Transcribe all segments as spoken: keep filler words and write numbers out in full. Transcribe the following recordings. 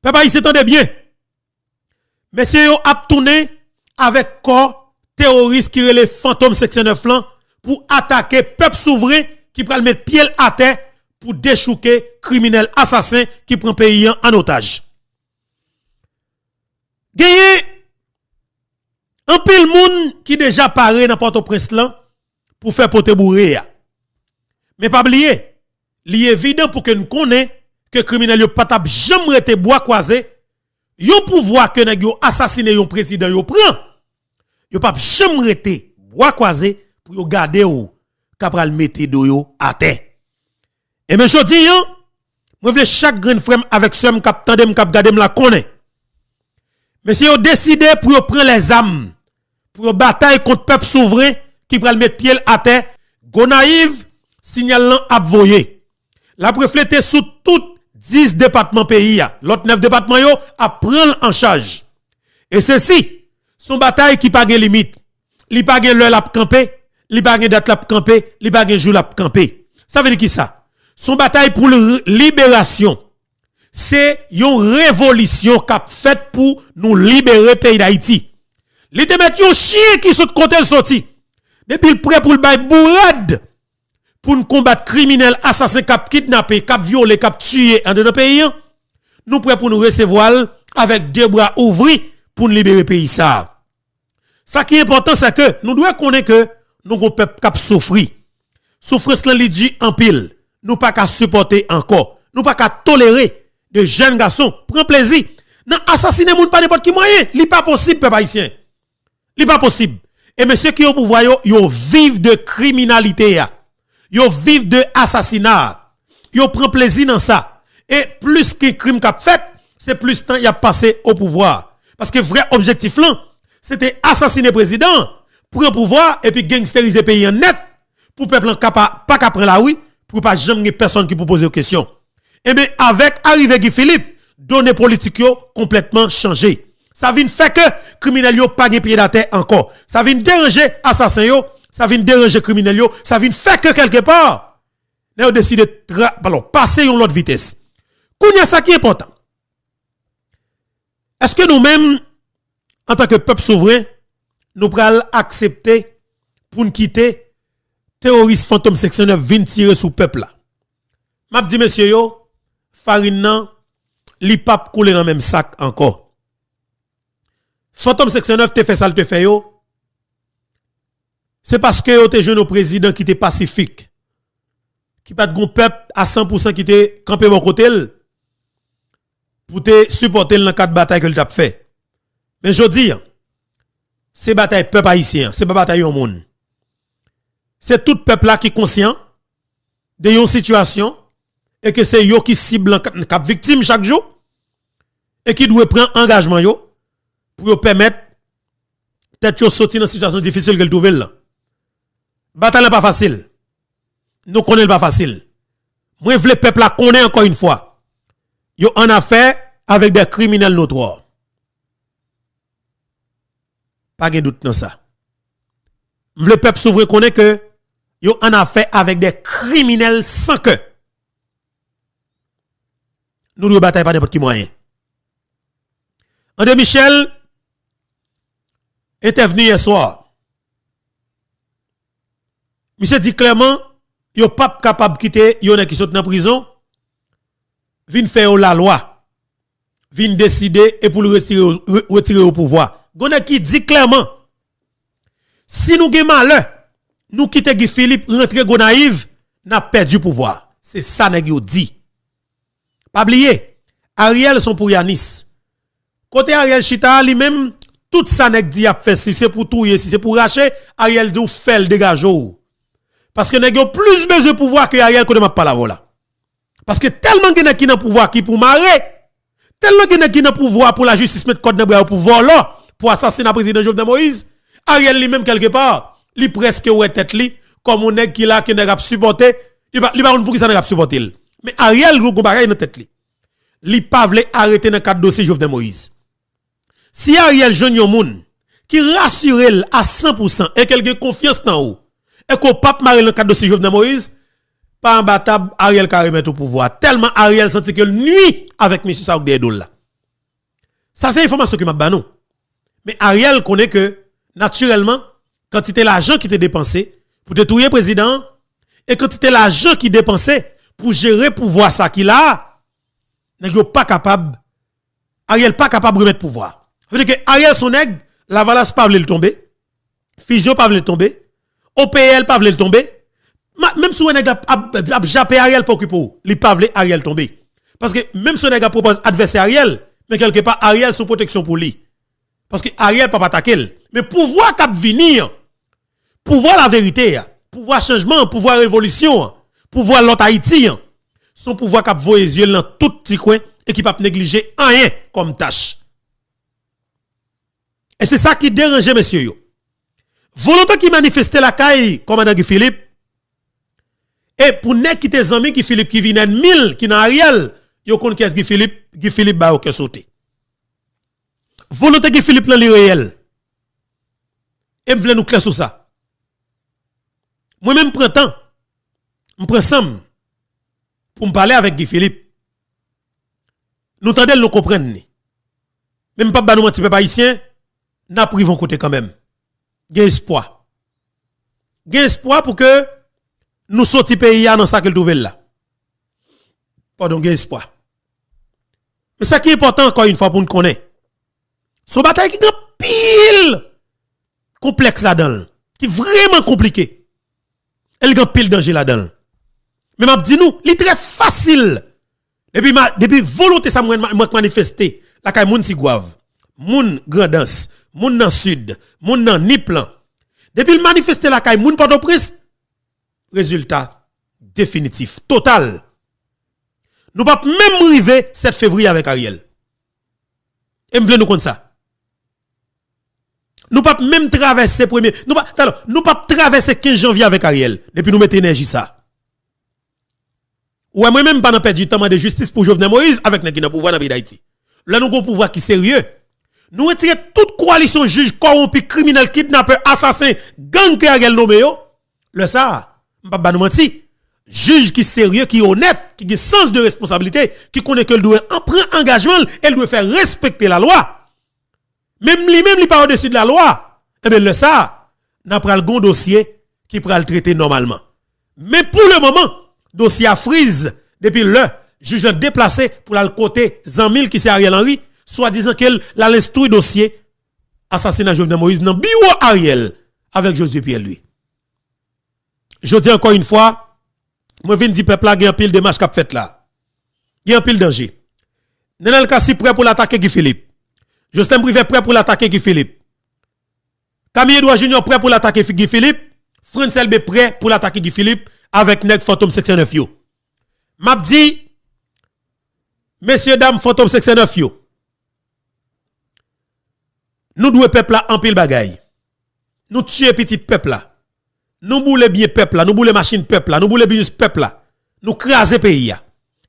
Pèp ayisyen, tande byen. Mesye yo ap tounen avèk kò teworis ki rele Fantom senk san nèf lan pou atake pèp souvren ki pral met pye l atè pou dechouke kriminèl asasen ki pran peyi an an otaj. Genyen anpil moun ki deja pare nan Pòtoprens lan pou fè pote boure a. Men pa bliye, li evidan pou ke n konnen ke kriminèl yo pa t ap janm rete bwa kwaze, yon pouvwa ke nèg yo asasinen yon prezidan yo pran, yo p ap janm rete bwa kwaze pou yo gade w ka pral mete do yo atè. Ebyen, jodi an, mwen vle chak grenn frè m avèk sè m k ap tande m, k ap gade m la konnen. Mesye yo deside pou yo pran lèzam, pou yo batay kont pèp souvren ki pral met pye l atè. Gonayiv, siyal lan ap voye. L ap reflete sou tout dis depatman peyi a. Lòt nèf depatman yo ap pran l an chaj. E sesi, se yon batay ki pa gen limit. Li pa gen lè l ap kanpe, li pa gen dat l ap kanpe, li pa gen jou l ap kanpe. Sa vle di kisa? Se yon batay pou l-, liberasyon. Se yon revolisyon k ap fèt pou nou libere peyi Dayiti. Li te mèt yon chen ki sot kote l soti. Depi l prè pou l bay bourad pou n konbat kriminèl, asasen k ap kidnape, k ap vyole, k ap tiye anndan peyi an, nou prè pou n resevwa l avèk de bra ouvri pou n libere peyi sa a. Sa ki enpòtan, se ke nou dwe konnen ke nou gon pèp k ap soufri. Soufrans lan li di anpil. Nou pa ka sipòte ankò. Nou pa ka tolere de jèn gason pran plezi nan asasinen moun pa nenpòt ki mwayen. Li pa posib, pèp ayisyen. Li pa posib. E mesye ki o pouvwa yo, yo viv de kriminalite a. Yo viv de asasina a. Yo pran plezi nan sa. E plis ke krim k ap fèt, se plis tan y ap pase o pouvwa. Paske vrè objektif lan, se te asasinen prezidan an, pran pouvwa epi gangsterize peyi an nèt, pou pèp lan ka pa, pa ka pran lari, pou pa janm gen pèsonn ki pou poze yo kesyon. Ebyen, avèk arive Guy Philippe, done politik yo konplètman chanje. Sa vin fè ke kriminèl yo pa gen pye atè ankò. Sa vin deranje asasen yo, sa vin deranje kriminèl yo, sa vin fè ke kèlkepa, nèg yo deside tra-, alò, pase yon lòt vitès. Kounye a, sa ki enpòtan, èske nou menm, antanke pèp souvren, nou pral aksepte pou n kite teworis Fantom senk san nèf vin tire sou pèp la? M ap di mesye yo, farin nan, li p ap koule nan menm sak ankò. Fantom senk san nèf te fè sa l te fè yo, se paske yo te jwenn yon prezidan ki te pasifik, ki pa t gon pèp a san pou san ki te kanpe bò kote l pou te sipòte l nan kad batay ke l t ap fè. Men jodi a, se batay pèp ayisyen an, se pa batay yon moun. Se tout pèp la ki konsyan de yon sitiyasyon e ke se yo ki sib lan k ap viktim chak jou e ki dwe pran angajman yo pou yo pèmèt tèt yo soti nan sitiyasyon difisil ke l twouve l lan. Batay lan pa fasil. Nou konnen l pa fasil. Mwen vle pèp la konnen ankò yon fwa, yo an afè avèk de kriminèl notwa. Pa gen dout nan sa. M vle pèp souvren konnen ke yo an afè avèk de kriminèl san kè. Nou dwe batay pa nenpòt ki mwayen. André Michel entèvni yè swa. Misye di klèman, yo p ap kapab kite yon nèg ki sot nan prizon vin fè yo lalwa, vin deside e pou l retire yo, re-, retire yo pouvwa. Gon nèg ki di klèman, si nou gen malè, nou kite Guy Philippe rantre Gonayiv, n ap pèdi pouvwa. Se sa nèg yo di. Pa bliye, Ariel se yon pouyanis. Kote Ariel chita a, li menm, tout sa nèg di y ap fè, si se pou touye, si se pou rache, Ariel di w fè l, degaje w. Paske nèg yo plis bezwen pouvwa ke Ariel kote m ap pale avè w la. Paske tèlman gen nèg ki nan pouvwa ki pou mare, tèlman gen nèg ki nan pouvwa pou lajistis met kòd nan bra yo pou vòlò, pou asasina prezidan Jovenel Moïse, Ariel li menm kèlkepa, li prèske wè tèt li kòm yon nèg ki la ke nèg ap sipòte, li pa, li pa konn poukisa nèg ap sipòte l. Men Ariel gon bagay nan tèt li. Li pa vle arete nan kad dosye Jovenel Moïse. Si Ariel jwenn yon moun ki rasire l a san pou san e ke l gen konfyans nan ou, e ke w p ap mare l nan kad dosye Jovenel Moïse, pa anba tab Ariel ka remèt ou pouvwa a. Tèlman Ariel santi ke l nwi avèk mesye sa yo k dèyè do l la. Sa se enfòmasyon ke m ap ba nou. Men Ariel konnen ke, natirèlman, kantite lajan ki te depanse pou te touye prezidan an, e kantite lajan ki depanse pou jere pouvwa sa ki la a, nèg yo pa kapab, Ariel pa kapab remèt pouvwa. Sa vle di ke Ariel se yon nèg, Lavalas pa vle l tonbe, Fusion pa vle l tonbe, O P L pa vle l tonbe. Ma- Menm si w wè nèg la ap, ap, ap jape Ariel, pa okipe w, li pa vle Ariel tonbe. Paske menm si yon nèg ap pwopoze advèsè Ariel, men kèlkepa Ariel se yon pwoteksyon pou li. Paske Ariel p ap atake l. Men pouvwa k ap vini an, pouvwa laverite a, pouvwa chanjman an, pouvwa revolisyon an, pouvwa lòt Ayiti an, se yon pouvwa k ap voye zye l nan tout ti kwen e ki p ap neglije anyen kòm tach. E se sa ki deranje mesye yo. Volonte ki manifeste lakay kòmandan Guy Philippe, e pou nèg ki te zanmi Guy Philippe ki vin ènmi l, ki nan Ariel, yo konn kiyès Guy Philippe, Guy Philippe ba yo kè sote. Volonte Guy Philippe lan li reyèl. E m vle nou klè sou sa. Mwen menm m pran tan, m pran san m pou m pale avèk Guy Philippe. Nou tande l, nou konprann li. Men m p ap ba nou manti, pèp ayisyen, n ap rive yon kote kanmenm. Gen espwa. Gen espwa pou ke nou soti peyi a nan sa ke l twouve l la. Padon, gen espwa. Men sa ki enpòtan, ankò yon fwa, pou n konnen, se yon batay ki gen anpil konplèks ladan l, ki vrèman konplike. E l gen anpil danje ladan l. Men m ap di nou, li trè fasil. Depi, ma, depi volonte sa mwen, mwen k manifeste lakay moun Tigwav, moun Grandans, moun nan Sid, moun nan Nip lan, depi l manifeste lakay moun Pòtoprens, rezilta definitif, total. Nou p ap menm rive sèt fevriye avèk Ariel. E m vle nou konn sa. Nou p ap menm travèse premye, nou pa, talè, nou p ap travèse kenz janvye avèk Ariel, depi nou mete enèji sa. Ou wè, mwen menm m pa nan pèdi tan mande jistis pou Jovenel Moïse avèk nèg ki nan pouvwa nan peyi Dayiti. Lè nou gon pouvwa ki serye, nou retire tout kowalisyon jij kòwonpi, kriminèl, kidnapè, asasen, gang ke Ariel nome yo. Lè sa a, m p ap ba nou manti, jij ki serye, ki onèt, ki gen sans de responsablite, ki konnen ke l dwe an-, pran angajman l e l dwe fè respekte lalwa. Menm li menm, li pa odesi de lalwa. Enben, lè sa a, n a pral gon dosye ki pral trete nòmalman. Men pou le moman, dosye a friz depi lè jij lan deplase pou l al kote zanmi l ki se Ariel Henry, swadizan ke l al enstwi dosye asasina Jovenel Moïse nan biwo Ariel avèk Josué Pierre Louis. Jodi a, ankò yon fwa, mwen vin di pèp la gen anpil demach k ap fèt la. Gen anpil danje. Nenel Cassy prè pou l atake Guy Philippe. Joslin Privè prè pou l atake Guy Philippe. Camille Edouard Junior prè pou l atake Guy Philippe. Frantz Elbé prè pou l atake Guy Philippe avèk nèg Fantom senk san nèf yo. M ap di, mesye dam Fantom senk san nèf yo, nou dwe pèp la anpil bagay. Nou tiye pitit pèp la. Nou boule byen pèp la. Nou boule machin pèp la. Nou boule biznis pèp la. Nou kraze peyi a.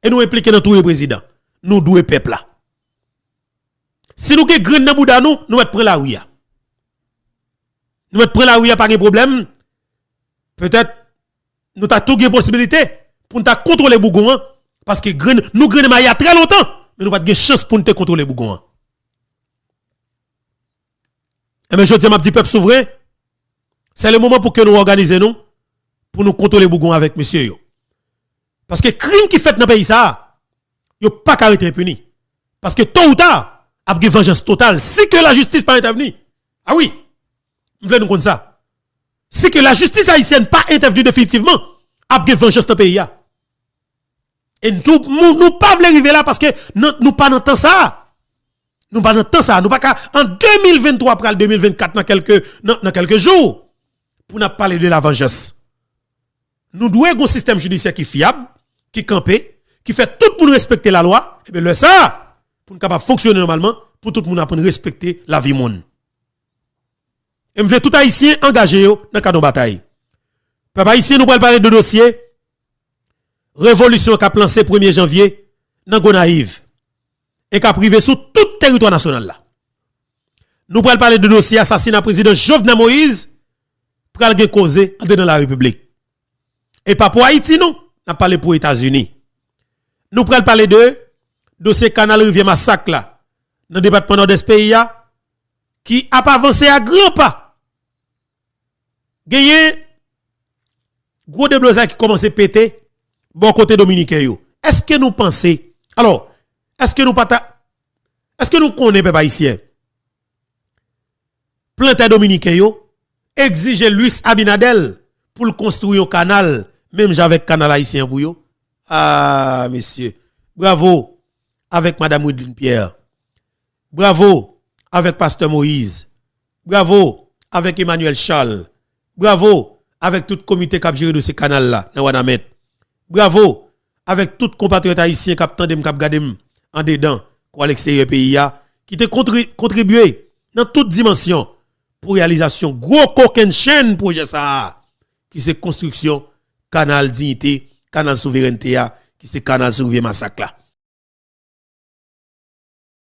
E nou enplike nan touye prezidan. Nou dwe pèp la. Si nou gen grenn nan bouda nou, nou mèt pran lari a. Nou mèt pran lari a, pa gen pwoblèm. Petèt, nou ta tou gen posibilite pou n ta kontwole bougon an, paske grenn, nou grennen mayi a trè lontan, men nou pa t gen chans pou n te kontwole bougon an. Enben, jodi a, m ap di pèp souvren, se le moman pou ke nou òganize nou, pou nou kontwole bougon avèk mesye yo. Paske krim ki fèt nan peyi sa a, yo pa ka rete enpini. Paske to ou ta, ap gen vanjans total si ke lajistis pa entèvni. A wi, m vle nou konn sa. Si ke lajistis ayisyèn pa entèvni definitivman, ap gen vanjans nan peyi a. E nou, nou, nou pa vle rive la paske nan, nou pa nan tan sa a. Nou pa nan tan sa a. Nou pa ka, an de mil venntwa pral de mil vennkat nan kèlke, nan, nan kèlke jou, pou n ap pale de lavanjans. Nou dwe gon sistèm jidisyè ki fyab, ki kanpe, ki fè tout moun respekte lalwa. Ebyen, lè sa a, pou n kapab fonksyone nòmalman, pou tout moun aprann respekte lavi moun. E m vle tout Ayisyen angaje yo nan kad yon batay. Pèp ayisyen, nou pral pale de dosye revolisyon k ap lanse premye janvye nan Gonayiv e k ap rive sou tout teritwa nasyonal la. Nou pral pale de dosye asasina prezidan Jovenel Moïse, pral gen koze andedan larepiblik. E pa pou Ayiti non, n ap pale pou Etazini. Nou pral pale de dosye Kanal Rivyè Masak la, nan depatman Nòdès peyi a, ki ap avanse a gran pa. Genyen gwo deblozay ki kòmanse pete bò kote dominiken yo. Èske nou panse, alò, èske nou pa ta, èske nou konnen, pèp ayisyen, plantè dominiken yo egzije Luis Abinader pou l konstwi yon kanal, menm jan avèk kanal ayisyen an pou yo? Ah, mesye, bravo avèk Madam Wideline Pierre. Bravo avèk Pastè Moïse. Bravo avèk Emmanuel Charles. Bravo avèk tout komite k ap jere dosye kanal la nan Wanament. Bravo avèk tout konpatriyòt ayisyen k ap tande m, k ap gade m andedan kou aleksteryè peyi a, ki te kontri-, kontribye nan tout dimansyon pou reyalizasyon gwo kokennchenn pwojè sa a, ki se konstriksyon kanal Diyite, kanal Souverènte a, ki se kanal sou Rivyè Masak la.